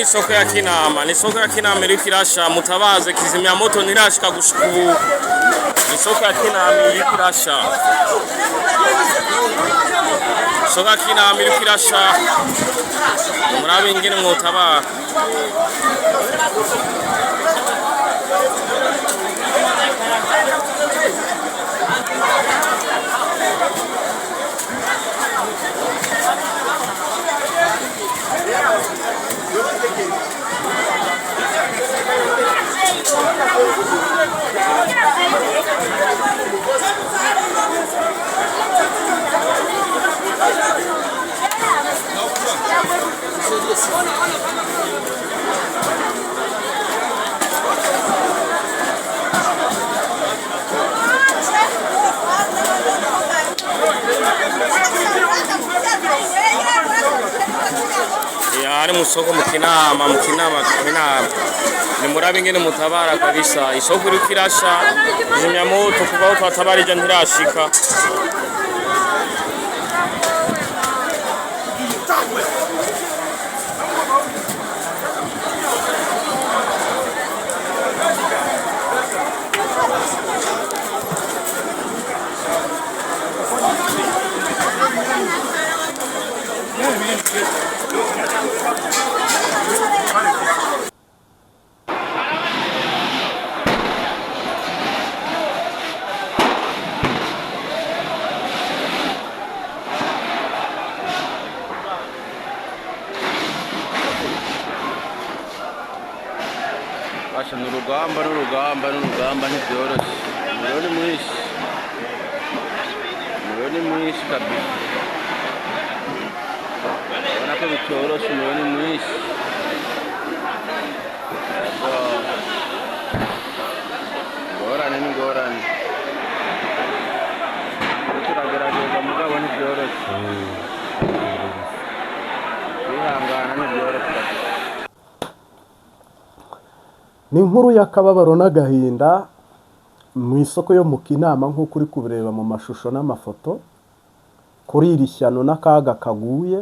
Ni isoko ya Kinama, ni isoko ya Kinama iriko irasha. Mutabaze, kizimyamoto ntirashika gushika ubu. Ni isoko ya Kinama iriko irasha, isoko ya Kinama iriko irasha. Murabe ingene mwotabara. Ya, ari mu soko mu Kinama, mu Kinama, Kinama. Nimurabe ingene mutabara kabisa. Isoko iriko irasha, kizimyamoto kuva aho twatabarije ntirashika. Basha, ni urugamba, n'urugamba, n'urugamba, ntibyoroshye. Umuriro ni mwinshi, umuriro ni mwinshi kabisa. Urabona ko bitoroshe, umuriro ni mwinshi. Yego. Ingorane n'ingorane, turagerageza mugabo ntibyoroshye, kwihangana ntibyoroshye kabisa. Ni inkuru y'akababaro n'agahinda mu isoko yo mu Kinama, nk'uko uri kubireba mu mashusho n'amafoto kuri iri shyano n'akaga kaguye.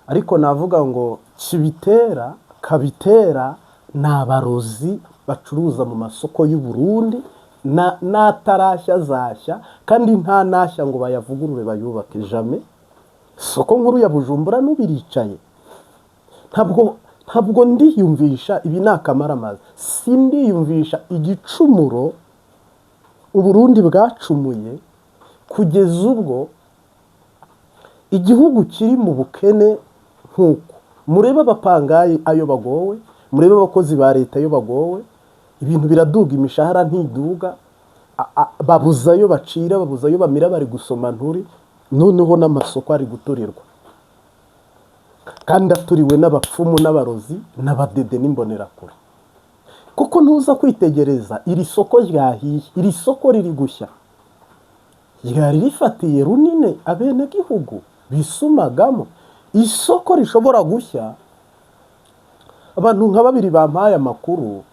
Ariko navuga ngo kibitera kabitera ni abarozi bacuruza mu masoko y'u Burundi n'atarashya zashya, kandi nta nashya ngo bayavugurure bayubake jamais. Isoko nkuru ya Bujumbura n'ubiricaye. Ntabwo ndiyumvisha, ibi ni akamaramaza, sindiyumvisha igicumuro Uburundi bwacumuye kugeza ubwo igihugu kiri mu bukene nk'uko mureba abapangayi ayo bagowe, murebe abakozi ba leta ayo bagowe. Ibintu biraduga, imishahara ntiduga, babuze ayo bacira, babuze ayo bamira, bari gusoma nturi. Noneho n'amasoko ari guturirwa, kandi aturiwe n'abapfumu n'abarozi n'abadede n'imbonerakure. Kuko ntuza kwitegereza iri soko ryahiye, iri soko riri gushya, ryari rifatiye runini abenegihugu bisumagamo. Isoko rishobora gushya, abantu nka babiri bampaye amakuru,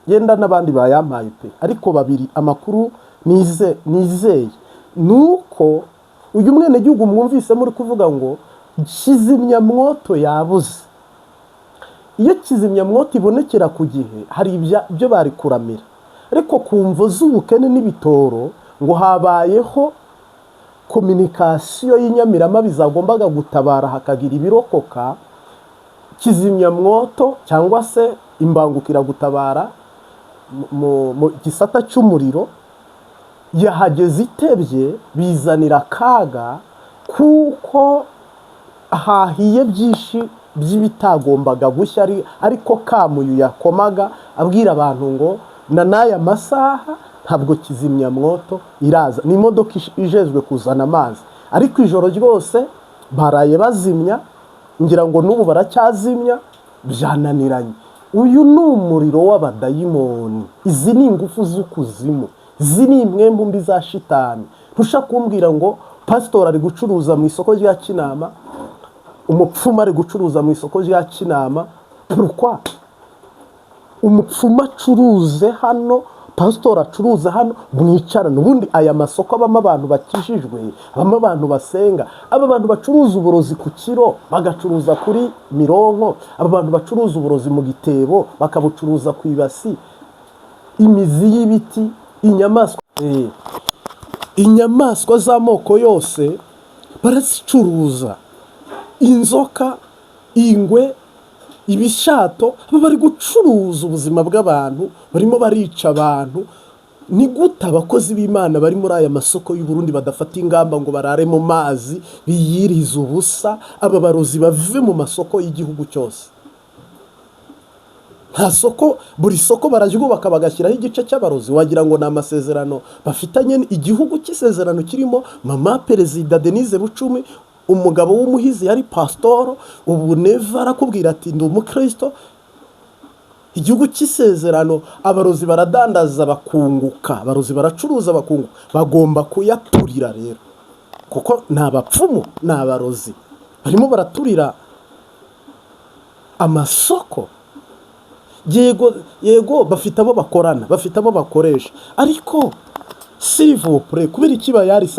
yenda n'abandi bayampaye pe, ariko babiri amakuru nizeye ni uko uyu mwenegihugu mwumvise muri kuvuga ngo kizimyamwoto yabuze. Iyo kizimyamwoto ibonekera ku gihe, hari ibyo bari kuramira, ariko ku mvo z'ubukene n'ibitoro, ngo habayeho communication y'inyamiramabi zagombaga gutabara, hakagira ibirokoka. Kizimyamwoto cyangwa se imbangukiragutabara mu gisata cy'umuriro yahageze itebye, bizanira akaga, kuko hahiye byinshi by'ibitagombaga gushya. Ariko kamuyu yakomaga abwira abantu ngo na n'aya masaha ntabwo kizimyamwoto iraza. Ni imodoka ijejwe kuzana amazi, ariko ijoro ryose baraye bazimya, ngira ngo n'ubu baracyazimya, byananiranye. Uyu ni umuriro w'abadayimoni, izi ni ingufu z'ukuzimu, izi ni impwembu mbi za shitani. Ntusha kumbwira ngo pasitori ari gucuruza mu isoko rya Kinama, umupfumu ari gucuruza mu isoko rya Kinama. Pourquoi umupfumu acuruze hano? Pasitori acuruza hano, mwicarane. Ubundi aya masoko abamo abantu bakijijwe, abamo abantu basenga. Aba bantu bacuruza uburozi ku kiro, bagacuruza kuri mironko, aba bantu bacuruza uburozi mu gitebo, bakabucuruza ku ibasi, imizi y'ibiti, inyamaswa, inyamaswa z'amoko yose barazicuruza, inzoka, ingwe, ibishato. Aba bari gucuruza ubuzima bw'abantu, barimo barica abantu. Ni gute abakozi b'Imana bari muri aya masoko y'u Burundi badafata ingamba ngo barare mu mazi, biyirize ubusa, aba barozi bave mu masoko y'igihugu cyose? Nta soko, buri soko bararyubaka bagashyiraho igice cy'abarozi, wagira ngo ni amasezerano bafitanye. Igihugu cy'isezerano kirimo mama Perezida Denise Bucumi, umugabo w'umuhizi yari pasitoro, ubu Neva arakubwira ati: "Ndi umukristo." Igihugu cy'isezerano, abarozi baradandaza bakunguka, abarozi baracuruza bakunguka. Bagomba kuyaturira rero, kuko ni abapfumu, ni abarozi, barimo baraturira amasoko. Yego, yego, bafite abo bakorana, bafite abo bakoresha, ariko s'il vous plaît, kubera iki bayari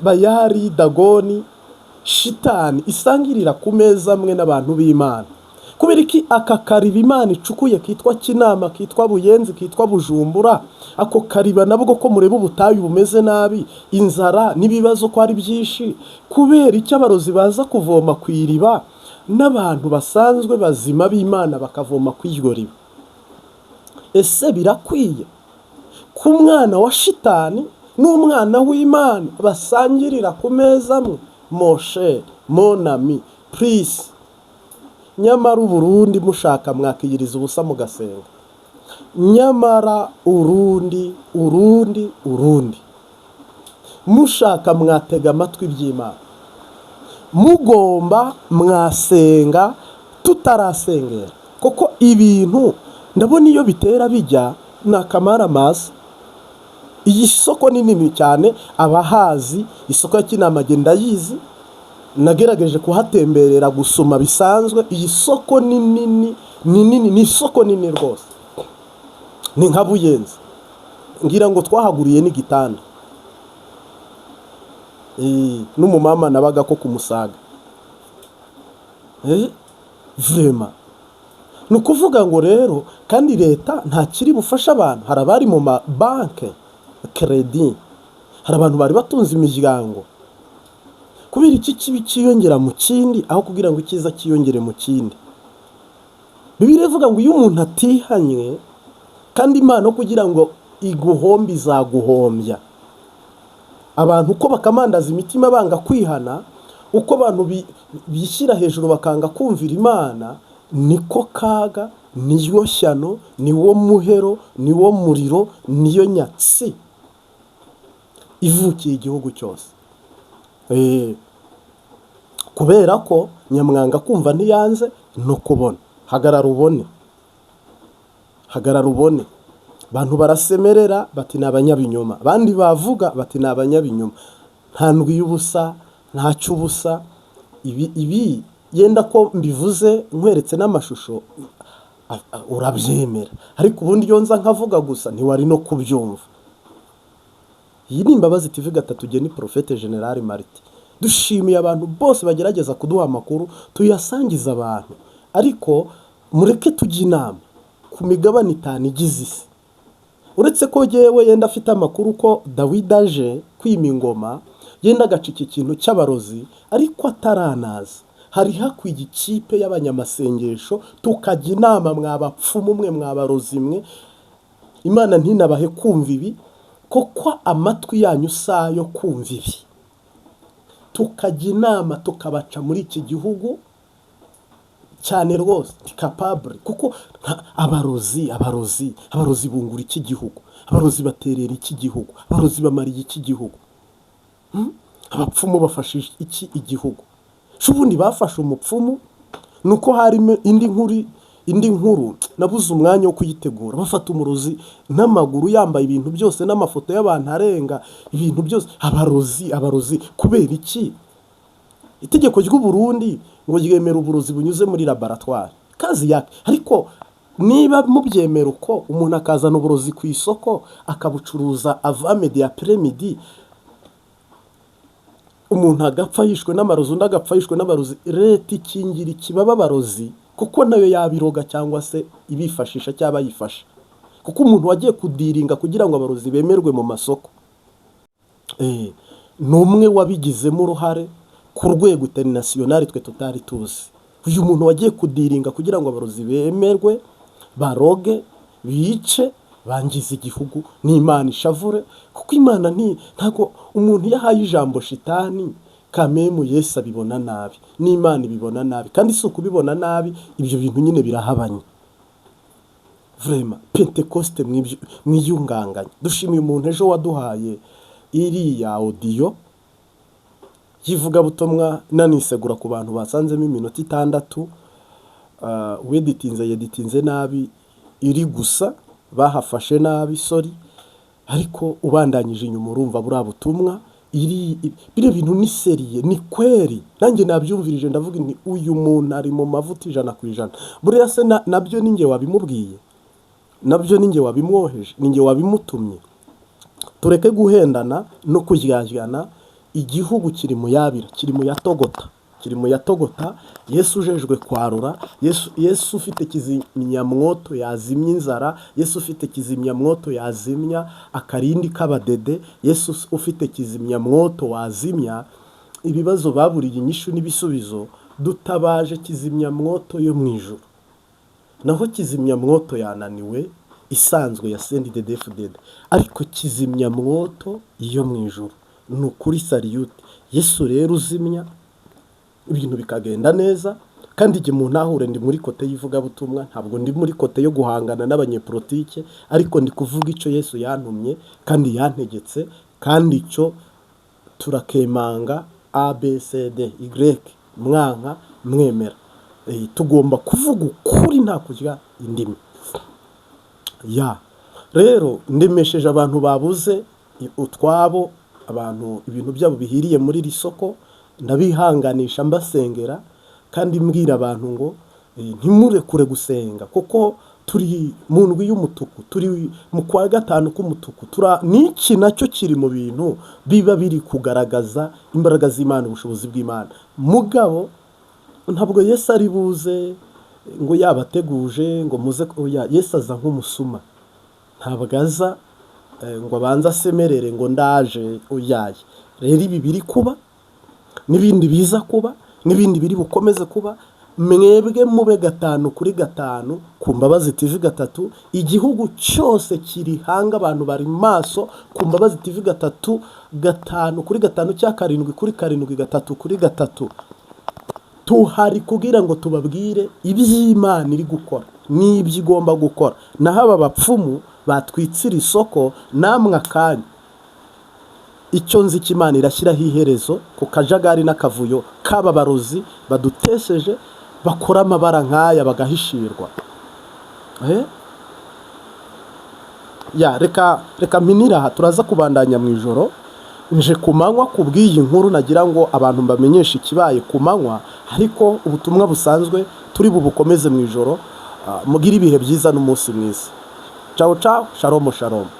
bayari Dagoni, shitani isangirira ku meza amwe n'abantu b'Imana? Kubera iki aka kariba Imana icukuye kitwa Kinama, kitwa Buyenzi, kitwa Bujumbura, ako kariba nabwo ko mureba ubutayu bumeze nabi, inzara n'ibibazo ko ari byinshi, kubera icyo abarozi baza kuvoma ku iriba n'abantu basanzwe bazima b'Imana bakavoma ku iryo riba? Ese birakwiye ku mwana wa shitani n'umwana w'Imana basangirira ku meza amwe? Mon cher, mon ami, please. Nyamara Uburundi mushaka mwakiyiriza ubusa mugasenga. Nyamara Urundi, Urundi, Urundi, mushaka mwatega amatwi iby'Imana, mugomba mwasenga tutarasengera, kuko ibintu ndabona iyo bitera bijya ni akamaramaza. Iyi soko ni nini cyane, abahazi isoko ya Kinama ndayizi, nagerageje kuhatemberera gusoma bisanzwe. Iyi soko ni nini, ni nini, ni isoko nini rwose, ni nka Buyenzi. Ngira ngo twahaguriye n'igitanda n'umumama nabaga ko kumusaga. Vraiment, ni ukuvuga ngo rero kandi leta nta kiri bufashe abantu. Hari abari mu mabanke crédit, hari abantu bari batunze imiryango. Kubera iki kibi cyiyongera mu kindi aho kugira ngo icyiza cyiyongere mu kindi? Bibiliya ivuga ngo iyo umuntu atihanye, kandi Imana kugira ngo iguhombe izaguhombya. Abantu uko bakamandaza imitima banga kwihana, uko abantu bishyira hejuru bakanga kumvira Imana, niko kaga, niyo shyano, niwo muhero, niwo muriro, niyo nyatsi ivukiye igihugu cyose. Kubera ko nyamwanga kumva ntiyanze no kubona. Hagarara ubone, hagarara ubone. Abantu barasemerera bati ni abanyabinyoma, abandi bavuga bati ni abanyabinyoma. Nta ndwi y'ubusa, nta cy'ubusa. Ibi yenda ko mbivuze nkweretse n'amashusho urabyemera, ariko ubundi iyo nza nkavuga gusa ntiwari no kubyumva. Iyi ni Imbabazi TV gatatu, ni Prophète Général Martin. Dushimiye abantu bose bagerageza kuduha amakuru tuyasangiza abantu, ariko mureke tujye inama ku migabane itanu igize isi. Uretse ko yewe yenda afite amakuru ko Dawidi aje kwima ingoma, yenda agaca iki kintu cy'abarozi, ariko ataranaza hari hakwiye ikipe y'abanyamasengesho, tukajya inama. Mwa bapfumu mwe, mwa barozi mwe, Imana ntinabahe kumva ibi, kuko amatwi yanyu si ayo kumva ibi. Tukajya inama, tukabaca muri iki gihugu cyane rwose, ni capable, kuko abarozi, abarozi, abarozi bungura iki gihugu, abarozi baterera iki gihugu, abarozi bamariye iki gihugu? Abapfumu bafashe iki igihugu? Se ubundi bafashe umupfumu, ni uko harimo indi nkuru, indi nkuru nabuze umwanya wo kuyitegura. Bafata umurozi n'amaguru, yambaye ibintu byose n'amafoto y'abantu arenga ibintu byose. Abarozi, abarozi, kubera iki itegeko ry'u Burundi ngo ryemera uburozi bunyuze muri laboratoire kazi yake, ariko Niba mubyemera uko, umuntu akazana uburozi ku isoko akabucuruza avant-midi, après-midi, umuntu agapfa yishwe n'amarozi, undi agapfa yishwe n'abarozi, leta ikingira ikibaba abarozi, kuko nayo yabiroga cyangwa se ibifashisha cyangwa bayifasha, kuko umuntu wagiye kudiringa kugira ngo abarozi bemerwe mu masoko ni umwe wabigizemo uruhare ku rwego international twe tutari tuzi. Uyu muntu wagiye kudiringa kugira ngo abarozi bemerwe, baroge, bice, bangize igihugu, ni Imana ishavure, kuko Imana ntabwo umuntu iyo ahaye ijambo shitani kamemu, Yesu abibona nabi n'Imana ibibona nabi. Kandi si ukubibona nabi, ibyo bintu nyine birahabanye. Vraiment, Pentecôte mwiyunganganye. Dushimiye umuntu ejo waduhaye iriya audio y'ivugabutumwa, nanisegura ku bantu basanzemo iminota 6, weditinze yeditinze nabi, iri gusa bahafashe nabi, sorry. Ariko ubandanyije inyuma urumva buriya butumwa iri, biriya bintu ni sérieux, ni kweri. Nanjye nabyumvirije, ndavuga nti uyu muntu ari mu mavuta 100%. Buriya se nabyo ni njye wabimubwiye, nabyo ni njye wabimwoheje, ni njye wabimutumye. Tureke guhendana no kuryaryana. Igihugu kiri mu yabira, kiri mu yatogota, kiri mu yatogota. Yesu ujejwe kwarura, Yesu, Yesu ufite kizimyamwoto yazimya inzara, Yesu ufite kizimyamwoto yazimya akarindi k'abadede, Yesu ufite kizimyamwoto wazimya ibibazo baburiye inyishu n'ibisubizo. Dutabaje kizimyamwoto yo mu ijuru. Naho kizimyamwoto yananiwe isanzwe ya CNDD-FDD, ariko kizimyamwoto yo mu ijuru ni ukuri, salute. Yesu rero uzimya ibintu bikagenda neza. Kandi igihe mu ntahure, ndi muri côté y'ivugabutumwa, ntabwo ndi muri côté yo guhangana n'abanyepolitike, ariko ndi kuvuga icyo Yesu yantumye kandi yantegetse. Kandi icyo turakemanga A B C D Y, mwanka mwemera. Tugomba kuvuga ukuri nta kurya indimi. Ya rero ndemesheje abantu babuze utwabo, abantu ibintu byabo bihiriye muri iri soko, ndabihanganisha, mbasengera, kandi mbwira abantu ngo ntimurekure gusenga, kuko turi mu ndwi y'umutuku, turi mu kwa gatanu k'umutuku. N'iki nacyo kiri mu bintu biba biri kugaragaza imbaraga z'Imana, ubushobozi bw'Imana. Mugabo ntabwo Yesu ari buze ngo yabateguje ngo muze. Oya, Yesu aza nk'umusuma, ntabwo aza ngo abanze asemerere ngo ndaje. Oyaye. Rero ibi biri kuba n'ibindi biza kuba n'ibindi biri bukomeze kuba, mwebwe mube 5 kuri 5 ku Mbabazi TV 3. Igihugu cyose kiri hanga, abantu bari maso ku Mbabazi TV 3, 5 kuri 5 cyangwa 7 kuri 7, 3 kuri 3. Tuhari kugira ngo tubabwire iby'Imana iri gukora n'ibyo igomba gukora. Naho aba bapfumu batwitsira isoko, namwe akanya icyo nzi ko Imana irashyiraho iherezo ku kajagari n'akavuyo k'aba barozi badutesheje, bakora amabara nk'aya bagahishirwa. Eh? Ya, reka mpinire aha, turaza kubandanya mu ijoro. Nje ku manywa ku bw'iyi nkuru, nagira ngo abantu mbamenyeshe ikibaye ku manywa, ariko ubutumwa busanzwe turi bubukomeze mu ijoro. Mugire ibihe byiza n'umunsi mwiza. Ciao ciao, shalom shalom.